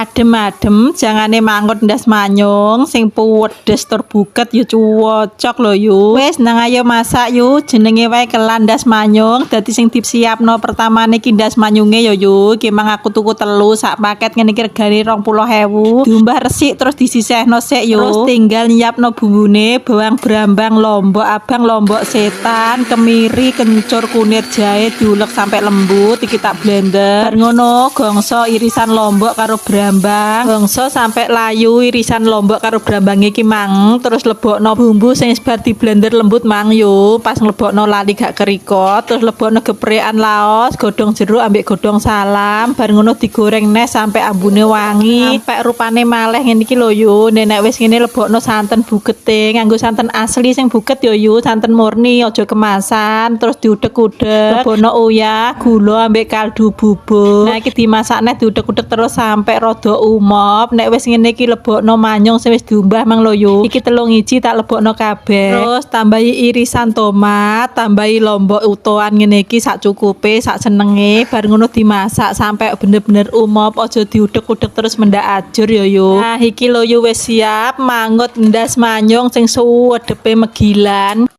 Adem-adem jangane mangut ndas manyung sing puwedes tur buket ya cuwocok lho, Yu. Wis nang ayo masak, Yu, jenenge wae kelan ndas manyung. Dadi sing disiapno pertamane iki ndas manyunge ya, Yu. Iki mang aku tuku telu sak paket ngene iki regane 20.000. Diumbah resik terus disisihno sik, Yu. Terus tinggal nyiapno bumbune: bawang brambang, lombok abang, lombok setan, kemiri, kencur, kunir, jahe diulek sampai lembut. Iki tak blender. Bar ngono gongso irisan lombok karo brambang. Gongso sampai layu irisan lombok karo brambang iki mang, terus lebokno bumbu sing bar di blender lembut mang, yo. Pas nglebokno lali gak kerikot, terus lebokno geprekan laos, godhong jeruk ambek godhong salam. Bar ngono digoreng neh sampai ambune wangi, sampai rupane maleh ngene iki lho, Yu. Nek wis ngene lebokno santen bukete, nganggo santen asli sing buket yo, Yu, santen murni, aja kemasan. Terus diudek-udek, lebokno uyah, gula ambek kaldu bubuk. Nah, iki dimasak neh, diudek-udek terus sampai rada umop. Nek wis ngene iki lebokno manyung sing wis diumbah mang lho, Yu. Iki telung iji tak lebokno kabeh. Terus tambahi irisan tomat, tambahi lombok utuhan ngene iki sak cukupe, sak senenge. Bar ngono dimasak sampai bener-bener umop, aja diudek-udek terus mendak ajur yo, Yu. Nah, iki lho, Yu, wis siap mangut ndas manyung sing suwedepe megilan.